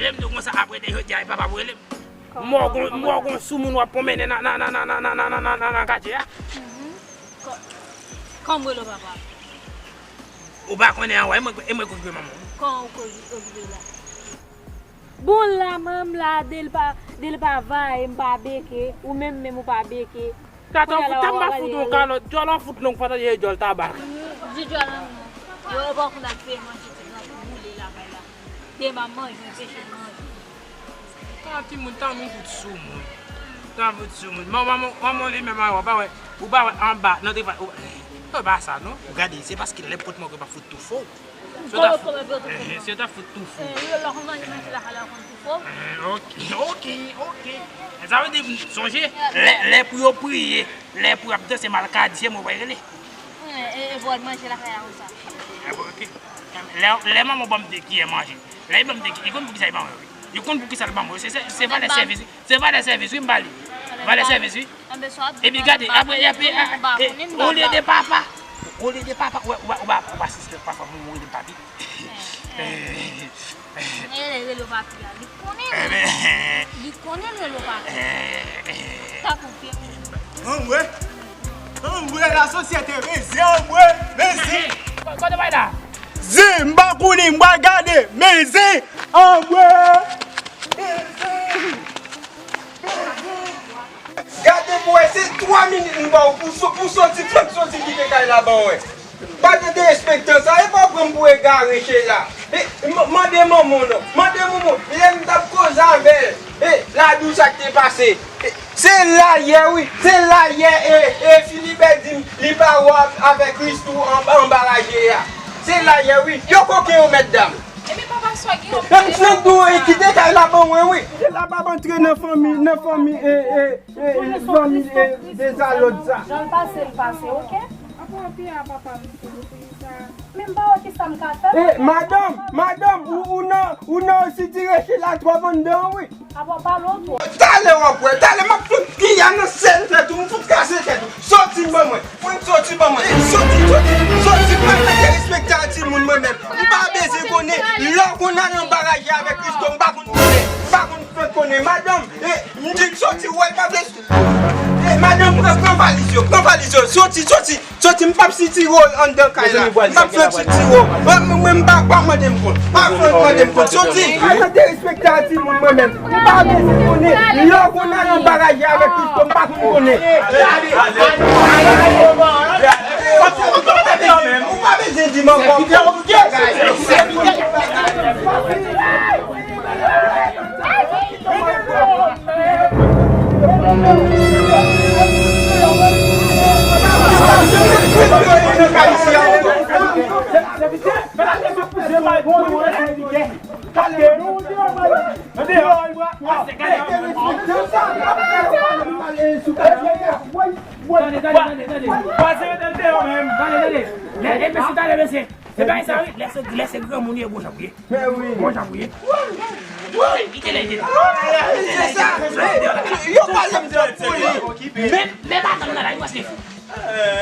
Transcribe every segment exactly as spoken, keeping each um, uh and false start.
M di w konsa, apre de jodi a, e papa pou rele m. Mò gon, mò gon soumoun w ap pwonmennen nan, nan, nan katye a. Kò-, kòman rele w papa? Ou pa konnen anwa, e mwen, e mwen k okipe manman w. Kòman ou k okipe la? Bon, la, manman m la, de l pa, de l pa vaye, m pa beke, ou menm, menm ou pa beke. Tata, w fout, tèm pa fout yon kalòt, djòl w ap fout long fò tande djòl tabak. Di djòl an non. Yo, yo pa konn al fè manje ti gran pou boule lakay la. Demen m ap manje, m peche manje. Tan timoun, tan nou fout sou moun. Tan fout sou moun. Manman, manman, manman li menm a, ou pa wè, ou pa wè anba, nan te fè, ou, e pa sa non. Ou gade, se paske lè pòt mò ke pa fout tou fò. Si yo ta fout, eh, si yo ta fout tou fò. Eh, yo lè w konn manje, manje lakay la, w konn tou fò. Eh, ok, ok, ok. Sa vle di, sonje, lè, lè pou yo priye, lè pou y ap danse malkadi, se mwen w pral rele. Eh, eh, eh, pou w al manje lakay la konsa. Eh, bon, ok. Lè, lè manman w ban m de kiyè manje, lè li ban m de kiyè, li konn poukisa li ban mwen, wi. Li konn poukisa li ban mwen, wi. Se, se, se valè sèvis, wi. Se valè sèvis, wi, m ba li. Valè sèvis, wi. Epi gade, apre, apre, a, a, e, olye de papa, olye de papa, ou, ou, ou pa, ou pa sispèk papa, moun rele papi. Eh, eh. Rele, rele papi a, li konnen. Li konnen l rele papi. Ta konfime. Anmwe, anmwe, la sosyete, mezi, anmwe, mezi. Kote bay la? Zi, m pa konnen, m pral gade, mezi, anmwe. Gade pou wè, se twa minit m ba w pou so-, pou soti, fòk soti kite kay la ban wè. Pa gen derespektan sa, e pa pran m pou egare, Sheila. E, m-, mande manman w non, mande manman w, lè m t ap koze avè l, e, Ladou sa k te pase. E, se la yè wi, se la yè, e, e, Filibè di m li pa wè avè Christoo anba, anba raje a. Se la yè wi, yo koken yo mèt dam. Epi papa swa gen yon. Menm si yo di w, e, kite kay la ban mwen, wi. Kite la pa antre nan fanmi, nan fanmi, e, e, e, e, fanmi, e, dezalòd sa. Jan l pase, l pase, oke? Apa anpi a papa m sou peyi sa. Men m pa wè kisa m ka fè. E, madanm, madanm, ou, ou nan, ou nan sitire Sheila twòp anndan, wi. Apa w pale w twòp. Talè w ap wè, talè m ap fout piya nan sèl tèt ou, m fout kase tèt ou. Soti ban mwen. Mwen soti ban mwen. Soti, soti, soti, pa nan derespektan timoun mwen menm. M pa bezwen konnen. Lè w konn al anba raje avèk Christoo, m pa konn konnen. M pa konn fè konnen. Madanm, e, m di l soti, w wè l pa vle. E, madanm, pran, pran valiz yo, pran valiz yo. Soti, soti, soti, m p ap sitire w anndan kay la. M p ap fè sitire w. Mwen, mwen, mwen, m pa, pa mande m kont. Pa mande m kont. Soti. Pa nan derespektan timoun mwen menm. M pa bezwen konnen. Lè w konn al anba raje avèk Christoo, m pa konn konnen. Ou pa bezwen di m ankò. Tande, tande, tande, tande. Pase yo tande yo menm. Tande, tande. Lè, e, mesye, tande, mesye. Se bagay sa, wi. Lè se, lè se granmoun yo, bon jan pou ye. Bon jan pou ye. Wi, kite lè, kite lè. Se sa. Yo pale m twòp pou li. Men, men madanm nan la, li prèske fou.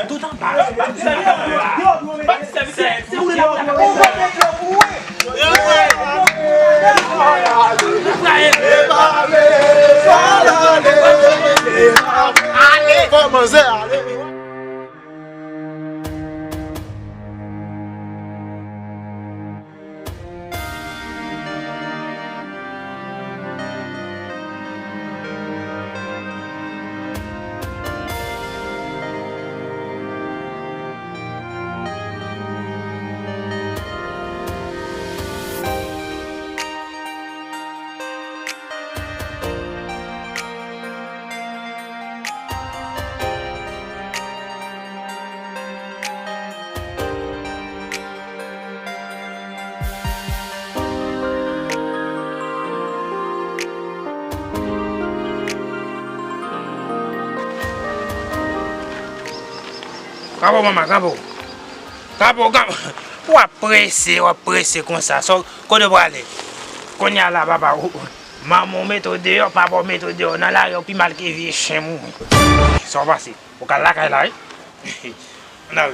Tout anba. Se ou la pou la. Ale. Fò manzè ale. Kanpe w, manman, kanpe w. Kanpe w, kanpe w. W ap prese, w ap prese konsa. Sa w, kote w prale? Kounye a la, papa, ou, manman w mete w deyò, papa w mete w deyò. Nan lari, w pi mal ke vye chen mouri. Sa w pase? Ou ka lakay la, wi. Ann al.